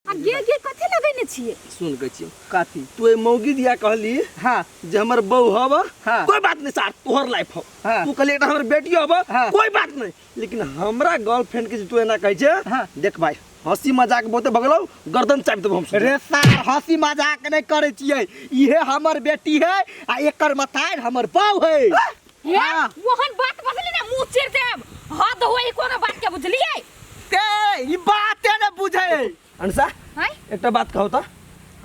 आ गे गे कथी लगेने छियै सुन कहै छियौ कथी तू एहि मौगी दिया कहली हाँ जे हमर बहू हब हाँ। कोई बात नहीं सार तोहर लाइफ हो हाँ। तू कहली एकटा हमर बेटी हब हाँ। कोई बात नहीं लेकिन हमरा गर्लफ्रेंड के जे तू एना कहै छै हाँ। देख भाई हंसी मजाक बहुते भगलौ गर्दन चापि देबो हम रे सार हंसी मजाक नहीं करे छियै इहे हमर बेटी है आ एकर मतार हमर बाऊ है हे हाँ। ओहन बात बजली ने मुंह चिर देब हद होई कोनो बात के बुझलियै ते ई बाते ने बुझे अनसा हैं एकटा बात कहू तऽ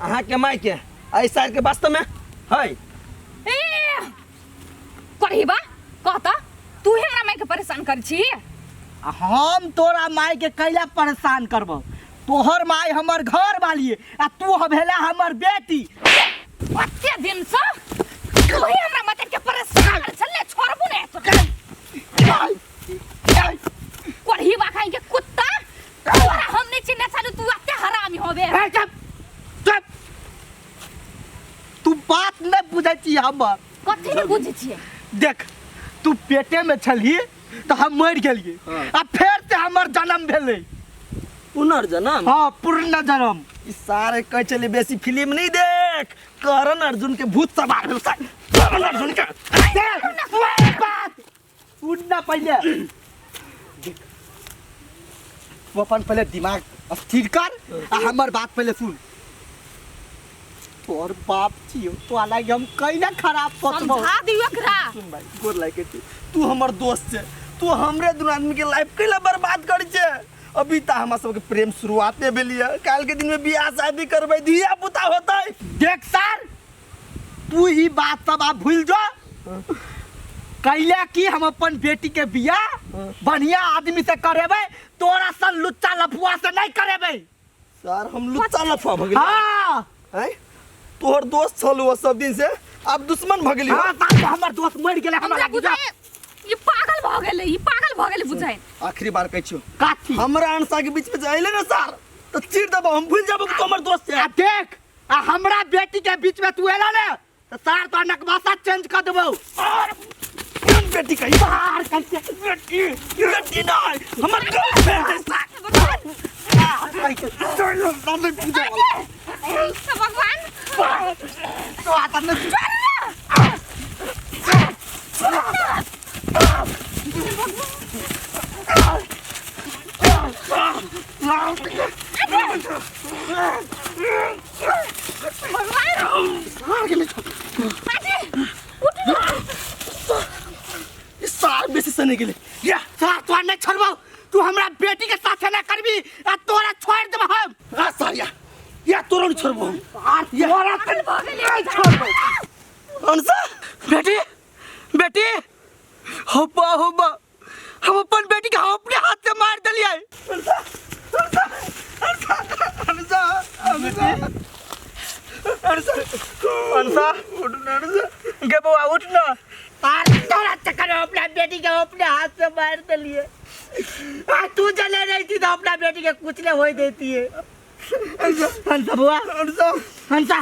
अहाँके माय के एहि साल के वास्तव में है ए करहीबा कहता तू हमरा माय के परेशान कर छी हम तोरा माय के कैला परेशान करबो तोहर माय हमर घर वाली आ तू भेला हमर बेटी ओते दिन से तू ही हमरा माय के परेशान कर छले छोड़बू ने तोरा करहीबा खाई के कुत्ता तोरा हम नहीं चिन्ह छलू तू अते हरामी होबे ए, चुप चुप तू बात नहीं बुझै छी हमर कथी नहीं बुझै छियै देख तू पेटे में छलही तऽ हम मरि गेलियै हाँ। आ फेर से हमर जन्म भेलै पुनर्जन्म हाँ पूर्ण जन्म ई सारे कहै छलै बेसी फिल्म नहीं देख करण अर्जुन के भूत सवार भेल सार करण अर्जुन के देख, वही बात सुन ना पहिले देख, तू अपन पहिले दिमाग स्थिर कर आ हमर बात पहिले सुन तोहर बाप छियो तो लागी हम कैला खराब सोचबो समझा दियो एकरा सुन भाई गोर लागे छी तू हमर दोस्त छे तू हमरे दुनू आदमी के लाइफ कैला बर्बाद कर छे अभी त हमरा सबके प्रेम शुरुआते भेलिए काल के दिन में बियाह शादी करबै धिया पुता होतै देख सर तू ई बात सब आप भूल जो कैला कि हम अपन बेटी के बियाह बढ़िया आदमी से करेबै तोरा सन लुच्चा लफुआ से नहीं करेबै सर हम लुच्चा लफुआ भऽ गेलियै हाँ आँय तोहर दोस्त छल ओ सब दिन से आब दुश्मन भऽ गेलियै हाँ साहब, हमर दोस्त मरि गेलै हमरा हमरा बुझाय ई पागल भऽ गेलै ई पागल भऽ गेलै बुझाय आखिरी बार कहै छियौ काथी हमरा अनसा के बीच में जे अयले ने सर तऽ चीर देबो हम भूल जाबो कि तू हमर दोस्त आ छै देख आ हमरा बेटी के बीच में तू एला ने तऽ सार तो नकबासा चेंज कर देबो और कोन बेटी कही बाहर कैसे बेटी बेटी नहीं हमर गर्लफ्रेंड है सार कैसे चलो सामने पूजा भगवान तो आता नहीं ई सार बेसी सने गेलै या सार तोरा नहीं छोड़बो तू हमरा बेटी के साथे ना करबी आ तोरा छोड़ देब हम आ सार या या तोरा नहीं छोड़बो हम आ तोरा नहीं छोड़बो अनसा बेटी बेटी होबा होबा हम अपन बेटी के हम अपने हाथ से मार देलियै अनसा अनसा अनसा अनसा अनसा अनसा उठ ना अनसा गे बौआ उठ ना आर तोरा चक्कर में अपना बेटी के अपने हाथ से मार देलिए आ तू जले रही थी तो अपना बेटी के कुछ नहीं होई देती है हंसा बुआ अनसा हंसा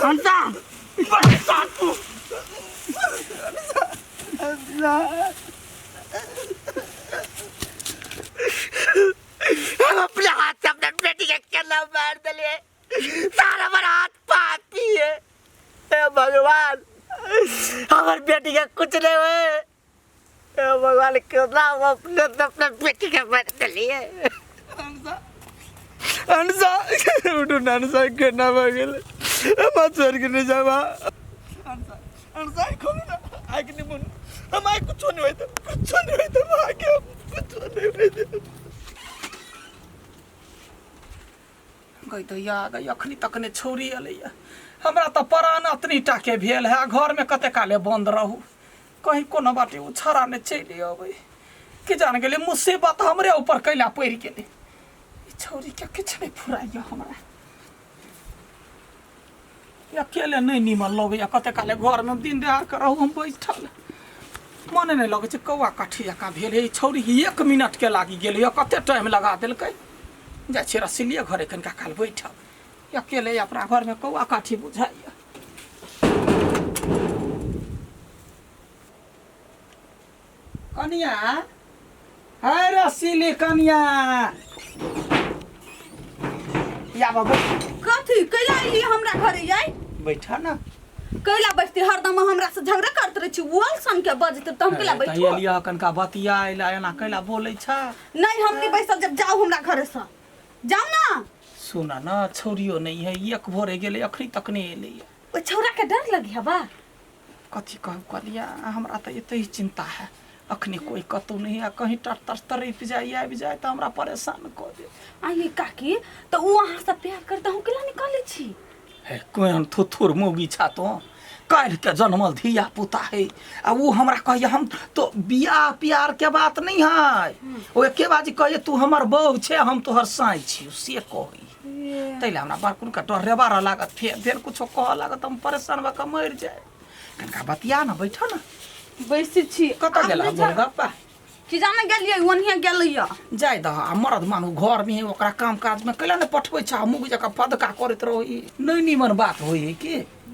हंसा अनसा तू हम अपने हाथ से अपने बेटी के केला मार दिए सारा हमारा हाथ पापी है हे भगवान हमार बेटी के कुछ नहीं हुए हे भगवान कितना हम अपने से अपने बेटी के मार दिए अनसा उठू ना अनसा केना भऽ गेलै हमरा छोड़ि के नहि जाबा अनसा अनसा आँखि खोलू ना आँखि नहि मुनू हम आइ कुछो नहि होइत कुछो नहि होइत हम आके कुछो नहि होइत गई दैया गई अखनी तक ने छौरी एलैया हमरा तऽ परान अतनी टाके भेल है घरमे कते काले बंद रहू कहीं कोनो बाटे ओ छड़ा ने चलि अबै कि जान गेलै मुसीबत हमरे ऊपर कैला पड़ि गेलै ई छौरी के किछु नहि फुराइया हमरा अकेले नहि नीमन लगैया कते काले घरमे दिन देहार के रहू हम बैठल मने नहि लगै छै कौआ काठी जकाँ भेल हे ई छौरी एक मिनटके लागि गेल यऽ कते टाइम लगा देलकै जाइ छियै रसीलिए घरे कनिका काल बैठब अकेले अपना घरमे कौआ काठी बुझाइया कनिया है रसीली कनिया आबऽ बैठ। कथी कैला अइली हमरा घरे याई बैठा ना कैला बैठती हरदम हमरा से झगड़ा करत रहै छी वोल सन के बजते त हम कैला तऽ बैठू एलियै कनका बतिया अइला एना कैला बोलै छ नहीं हम नहीं बैसल जब जाओ हमरा घरे से जाओ ना सुन न छौरियो नहीं है एक भोरे गेलै अखनी तक नहीं एलै ओ छौरा के डर लगी हवा कथी कहब कहलियै हमरा तऽ एते ही चिंता है अखनी कोई कतौ नहीं है कहीं टर तर तड़पि जाय आबि जाय तऽ हमरा परेशान कऽ दे आइए काकी तो उ अहाँ से प्यार करता हूँ केला निकाले छी हे कोन थुथुर मौगी छा तो काल्हि के जनमल धिया पुता है आ उ हमरा कहैया हम तो बियाह प्यार के बात नहीं है ओ एके बाजी कहैया तू हमर बहू छे हम तोहर साई छी से कहै ताहि लए हमरा बड़ कुनका डरे बारह लागत फेर फेर कुछो कहऽ लागत हम परेशान भऽ कऽ मरि जाय कनका बतिया ने बैठ ने बैसे छी कतऽ गेल गोलगप्पा की जाने गेलियै ओन्हिए गेलैया जाय दह आ मरद मानू घरमे है ओकरा काम काजमे कैला ने पठबै छै मुग जकाँ पदका करैत रहै नहि नीमन बात होइ है कि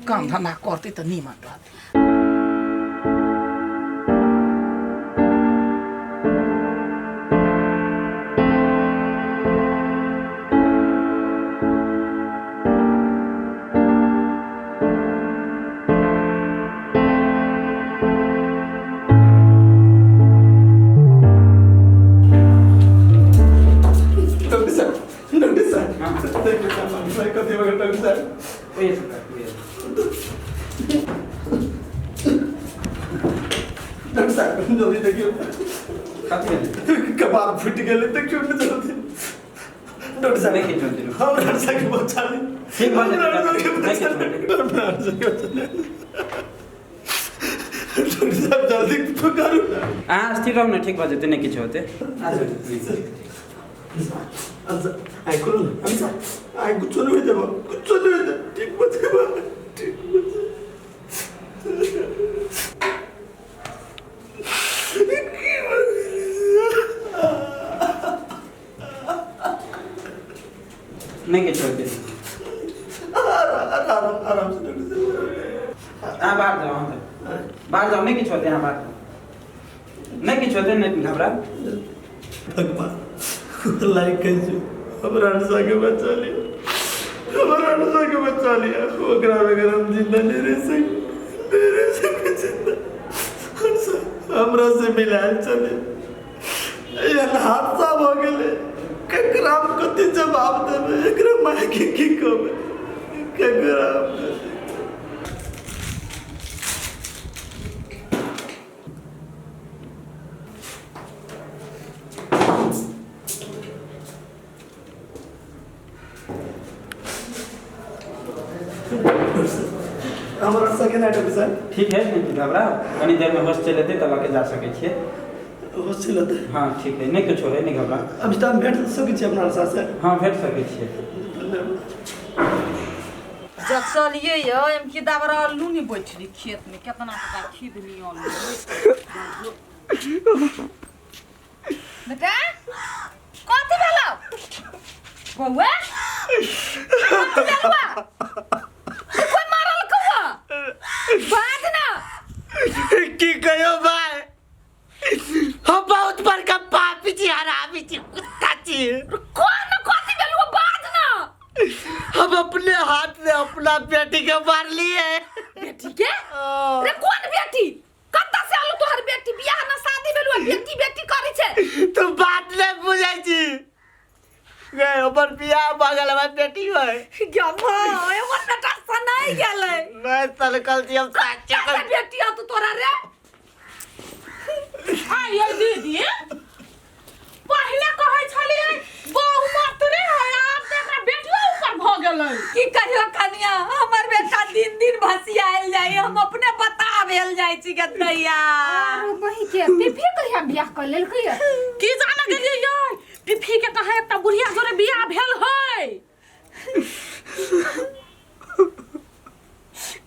काम धंधा करतै तऽ नीमन रहतै। डॉक्टर साहब, डॉक्टर साहब, देखिए साहब, साहब, कथी भऽ गेल डॉक्टर साहब? डॉक्टर साहब, जल्दी देखियौ। कपार फूटि गेलै, देखियौ ने जल्दी। डॉक्टर साहब, नहि किछु होतै। हम डॉक्टर साहब के बचा ली। ठीक भऽ जेतै, डॉक्टर साहब के नहि बचा किछु ली। होतै। डॉक्टर साहब के बचा ली। डॉक्टर साहब जल्दी कुछो करू ना। अहाँ स्थिर रहू ने ठीक भऽ जेतै नहि किछु होतै। अच्छा, आइ खोलू ने। अच्छा, आइ कुछो नहि होइतै बा, कुछो नहि होइतै। ठीक भऽ जेबै बा, ठीक भऽ जेबै। नहि किछु होतै। आराम आराम से डॉक्टर साहब। अहाँ बाहर जाउ, अहाँ जाउ, बाहर जाउ। नहि किछु होतै, अहाँ बाहर जाउ। नहि किछु होतै, नहि घबराउ। भगवान लाइक कैसे हमरा अनसा के बचा लिया, हमरा अनसा के बचा लिया। ओकरा बगैर हम जिंदा नहीं रह सक, नहीं रह सके जिंदा। अनसा हमरा से मिलायल चले, एहन हादसा भऽ गेलै, ककरा हम कथी जवाब देबै? एकरा माय के की कहबै? ककरा हम कथी? हमर अनसा केना डॉक्टर साहब? ठीक है, नहि घबराउ। कनी देरमे होश चलि एतै तऽ लऽ के जा सकै छियै। होश चलि एतै? हँ, ठीक है, नहि किछो है, नहि घबराउ। अभी तऽ हम भेट सकै छी अपना अनसा से? हँ, भेट सकै छियै। धन्यवाद। जब चलिए यो एम की दाबर आलू नहीं बैठली खेत में केतना टका खीद ली आलू बेटा कथी भेलौ बौआ? कथी भेलौ? कोई मारल कौआ? बाज ना। की कहियो भाई, हम बहुत बड़का पापी छी, हरामी छी, कुत्ता छी। कोन कथी भेलौ? बाज ना। हम अपने हाथ से अपना बेटी के मार लिए। बेटी के? रे कोन बेटी? कत्ता से आलू तोहर बेटी? बियाह ना शादी भेलौ, बेटी बेटी करै छै। तू बात नहीं बुझै छी गे, हमर बियाह भऽ गेल, हमर बेटी है। गे माय, हमर बेटा सनाइ गेलै। मैं सनकल छी हम साचे। कत्ता बेटी आ तू तोरा रे? आइ ये दीदी, पहिले कहै छलियै बहु मत रे है, आब तऽ एकरा बेटियो ऊपर भऽ गेलै। की कहियो कनिया, हमर बेटा दिन दिन भसियायल जाइ, हम अपने बता भेल जाइ छी गदैया। आरो बही के पिफी कहिया बियाह कर लेलकै? की जाने गेलियै यै, पिफी के कहाँ एकटा बुढ़िया जोरे बियाह भेल है।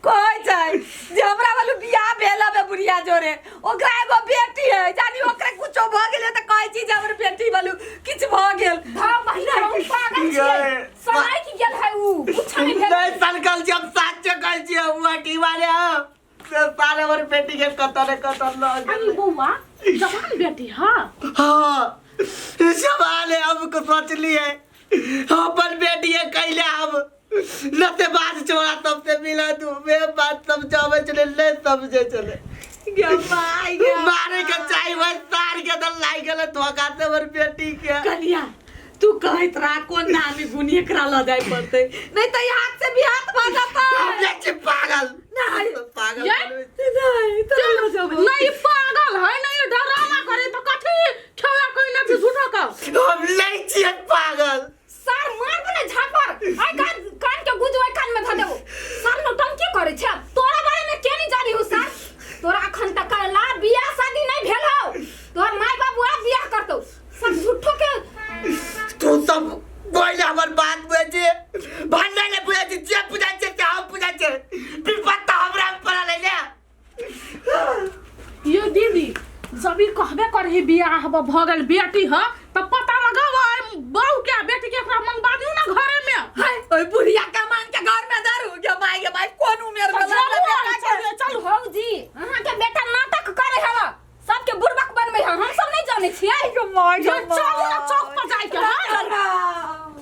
कहै छै जे हमरा वालू बियाह भेल हबे बुढ़िया जोरे, ओकरा एगो बेटी है। जानी ओकरा कुछो भऽ गेलै तऽ कहै छी जे हमर बेटी वालू किछु भऽ गेल। धा बहिन, हम पागल छियै? सनाइ की गेल है उ? कुछ नहीं भेल। नहीं सनकल छी हम, साचे कहै छी। हम अटी वाले हम से साले हमर बेटी के कतऽ ने कतऽ लऽ अरे गेलै। बौआ, जवान बेटी? हाँ हाँ, सवाल है, हमको सोच लिए। हम अपन बेटी के कैले हम नते बात छोड़ा सबसे मिला तू बे बात समझावे चले ले समझे चले गे माय गे मारे के चाही वह सार के तो लाई गेल धोखा से हमर बेटी के कनिया तू कहैत रहा कोन नामी गुनी एकरा लऽ जाय पड़तै नहीं तऽ ई हाथ से भी हाथ भऽ जेतै हम जाइ छी पागल नहीं पागल ये? बनबै छी। नहीं तोरा लऽ जेबौ नहीं पागल है नहीं डरामा करे तो कथी खेला कोई ना झूठो का हम नहीं छियै पागल सर मार दे झापर आइ कान कान के गुज ओइ कान में धऽ देबो सर नौटंकी करे छै तोरा बारे में के नहीं जानी हूँ सर तोरा अखन तक ला बियाह शादी नहीं भेल हौ तोहर माय बाबू आब बियाह करतौ सर झूठो के तू सब कोई ना हमर बात बुझै छी भन्ने नहि बुझै छी जे बुझै छै से हम बुझै छी विपत तऽ हमरा में पड़ल है ने यो दीदी जब ई कहबे करही बियाह भऽ गेल बेटी ह तऽ पता लगाव बहू के आ बेटी के एकरा मंगवा दियौ ना घरे में हाय ओइ बुढ़िया के मान के घर में धरू गे माय गे माय कोन उमेर में चलू बेटा के चलू चलू भौजी अहाँ के बेटा नाटक करे हवा सबके बुड़बक बनबै है हम सब नहीं जानै छियै गे माय गे चलू ना चौक पर जाय के है